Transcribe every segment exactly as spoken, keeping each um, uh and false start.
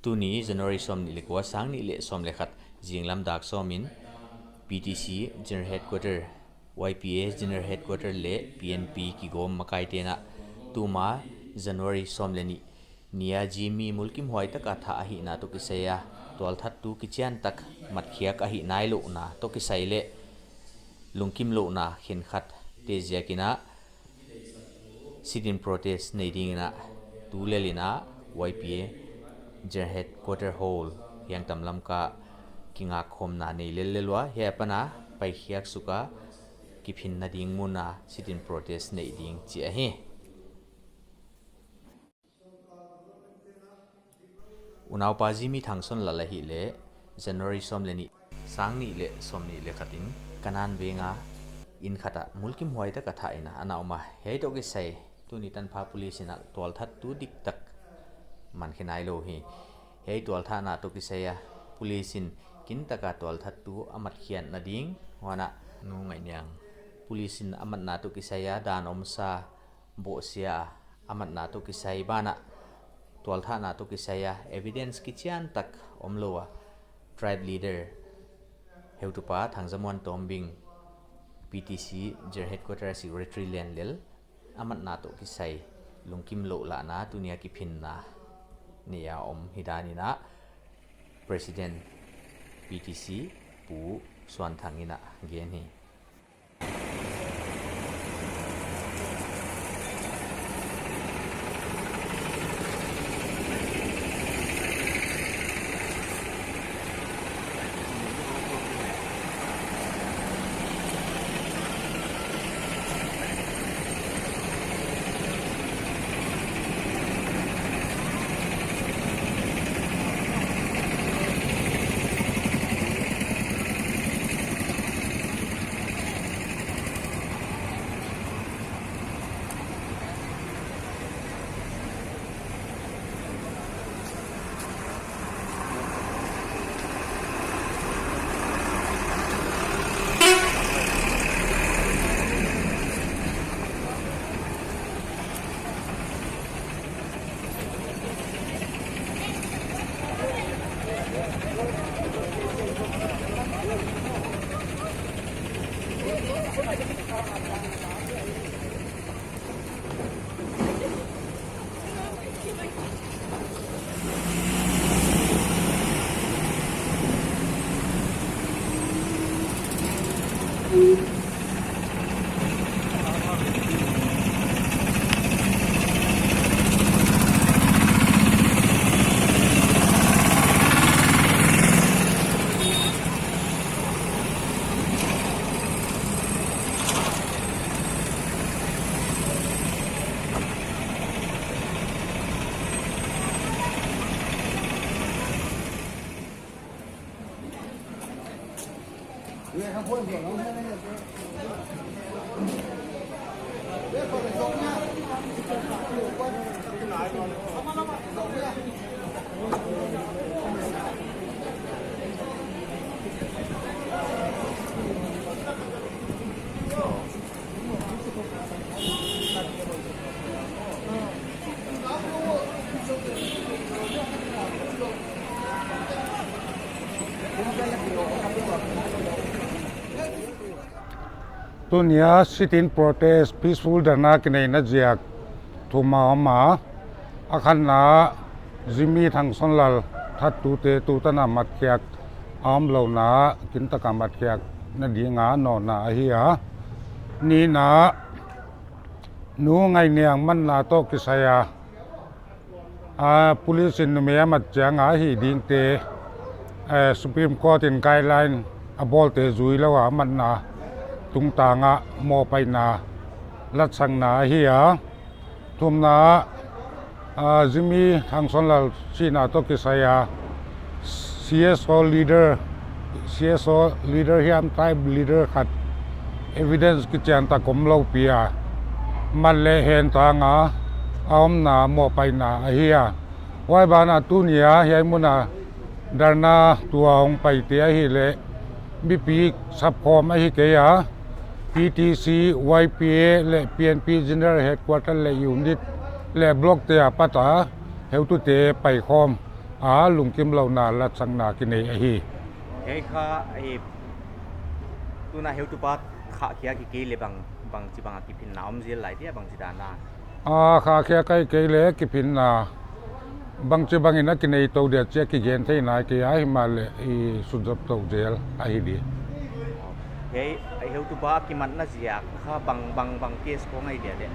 Tuni January sawmnih leh kua, sang nih leh sawm leh khat, zinglam dak sawm in P T C General Headquarter, Y P A General Headquarter leh P N P kigawm makaite'n ah, tuma January sawm leh nih nia Jimmy mulkimhuai taka thah ahihna toh kisai a, tualthattu kichiantak matkhiak ahih nailouhna toh kisai leh lungkimlouhna khenkhatte ziakin ah sit-in protest nei dingin ah, tulel in ah Y P A General Headquarter Hall, Hiangtam Lamka ah kingakkhawmna nei lellel ua, hiai apan a paikhiak suk a, kiphinna ding mun a sit-in protest nei ding chih ahi. Unaupa Jimmy Thangsawnlal ahihleh January sawm leh nih, sang nih leh sawmnih leh khat in Kanan Veng a inn khat ah mulkimhuai taka thah in ah ana om a, hiai toh kisai tuni tanpha police in ah tualthattu diktak mankhe nailou hi. Hiai tualthahna toh kisai a police in kintaka tualthattu a matkhiatna ding, huan ah Nu Ngaihniang police in a matna toh kisai a dan omsa bohsia a matna toh kisai banah, tualthahna toh kisai a evidence kichiantak omlou a, tribe leader heutupa Thangzamuan Tombing, P T C General Headquarter Secretary lian lel a matna toh kisai lungkimlouh lahna tunia kiphinna nei a om hi dan in ah President P T C Pu Suanthang in ah gen hi. Tunia sit-in protest, peaceful dharna kineihna ziak thum a om a. A khatna, Jimmy Thangsawnlal thattute tutan a matkhiak a omlouhna kintaka matkhiakna dinga nawnna ahi a. Nihna, Nu Ngaihniang matna toh kisai a, a, police in numei a mat chiang a hih dingte, eh, Supreme Court in guideline a bawlte zuilou a matna tungtang a mohpaihna latsakna ahi a. Thumna, a, Jimmy Thangsawnlal sihna toh kisai a, C S O leader, C S O leader hiam tribe leader khat evidence kichiantak omlou pi a mat leh hentang a, a omna mohpaihna ahi a. Huai banah tunia hiai mun a dharna tua hong paite ahihleh mipi sapkhawm ahi kei a, P T C, Y P A leh P N P General Headquarter leh unit leh block te apat a heutute paikhawm a lungkimlouhna lachakna kinei ahi. Hiai kha, eh, tuna heutupa khahkhia kikei leh bang, bangchibang a kiphinna om zel lai dia, bangchidan a? A, khahkhia kikei leh kiphinna bangchibang in a kinei tou dia chih kigen theih nai kei a, himahleh i sutzop tou zel ahi di. Hiai, heutupa kimatna ziak kha bang, bang, bang case khong ahi dia leh?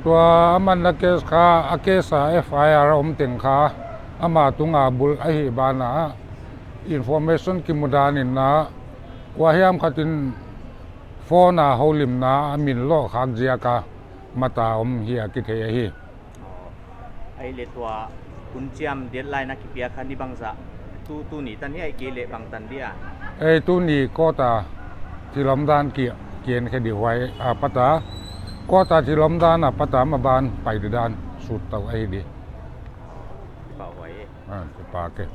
Tua a matna case kha, a case a F I R om teng kha, ama tunga bul ahih banah, information kimu dan in a, kua hiam khat in phone a houlimna a min loh khak ziak a mat a om hi a kithei ahi. Oh, ahihleh tua hun chiam deadline a kipiak kha ni bangzah, tu, tuni tan hia ahihkeileh bangtan dia? Ei, tuni court a thil omdan ki, kienkhe di, huai apat a, court a thil omdan apat a maban pai di dan sut tou ahi di. Kipahhuai e. Ah, kipak e.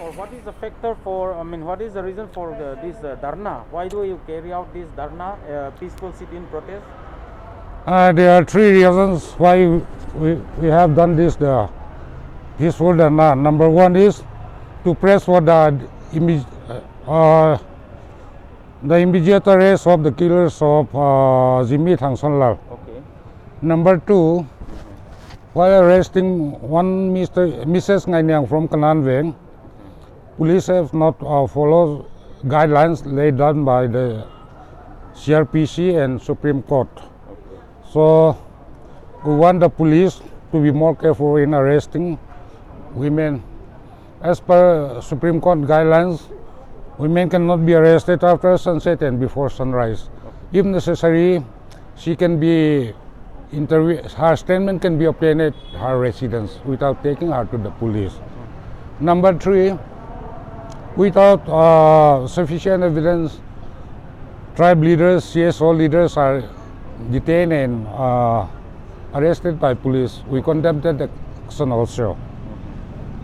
Or what is the factor for, I mean, what is the reason for the, this, uh, dharna? Why do you carry out this dharna, uh, peaceful sit-in protest? Uh, there are three reasons why we, we have done this, the peaceful dharna. Number one is to press for the imme-, uh, the immediate arrest of the killers of, uh, Zimmi Thangsanlal. Okay. Number two, while arresting one Mister, Missus Ngainiang from Kananveng, police have not, uh, followed guidelines laid down by the C R P C and Supreme Court. So, we want the police to be more careful in arresting women. As per Supreme Court guidelines, women cannot be arrested after sunset and before sunrise. If necessary, she can be interview, her statement can be obtained at her residence without taking her to the police. Number three, without, uh, sufficient evidence, tribe leaders, C S O leaders are detained and, uh, arrested by police. We condemn that action also.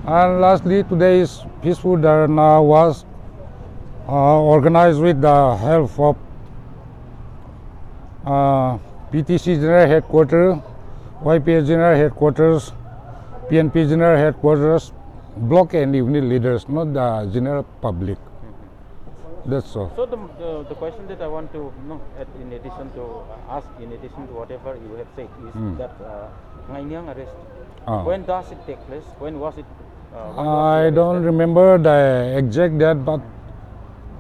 And lastly, today's peaceful dharna was, uh, organized with the help of, uh, P T C General Headquarters, Y P A General Headquarters, P N P General Headquarters, block and unit leaders, not the general public. That's all. So the, the, the question that I want to, you know, add in addition to, uh, ask in addition to whatever you have said is Hmm. that, uh, Ngainiang arrest. Ah. When does it take place? When was it, uh, when was he I don't arrested? remember the exact date, but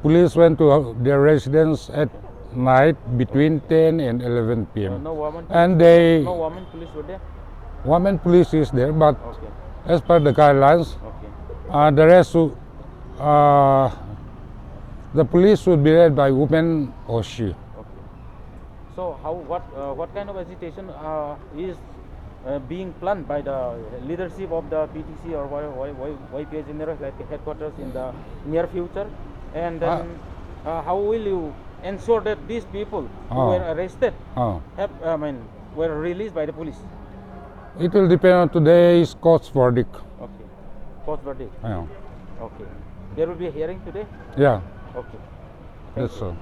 police went to, uh, their residence at night between ten and eleven P M. Uh, no woman, And they no woman police were there? Woman police is there, but Okay. as per the guidelines, Okay. uh, the rest should, uh, the police should be led by woman or she. Okay. So how, what, uh, what kind of agitation, uh, is, uh, being planned by the leadership of the P T C or Y-, Y-, Y-, Y P A General Head-, Headquarters in the near future? And Uh, then, uh, how will you ensure that these people who Oh. were arrested Oh. have, I mean, were released by the police? It will depend on today's court's verdict. Okay. Court's verdict? Yeah. Okay. There will be a hearing today? Yeah. Okay. Thank That's you. all.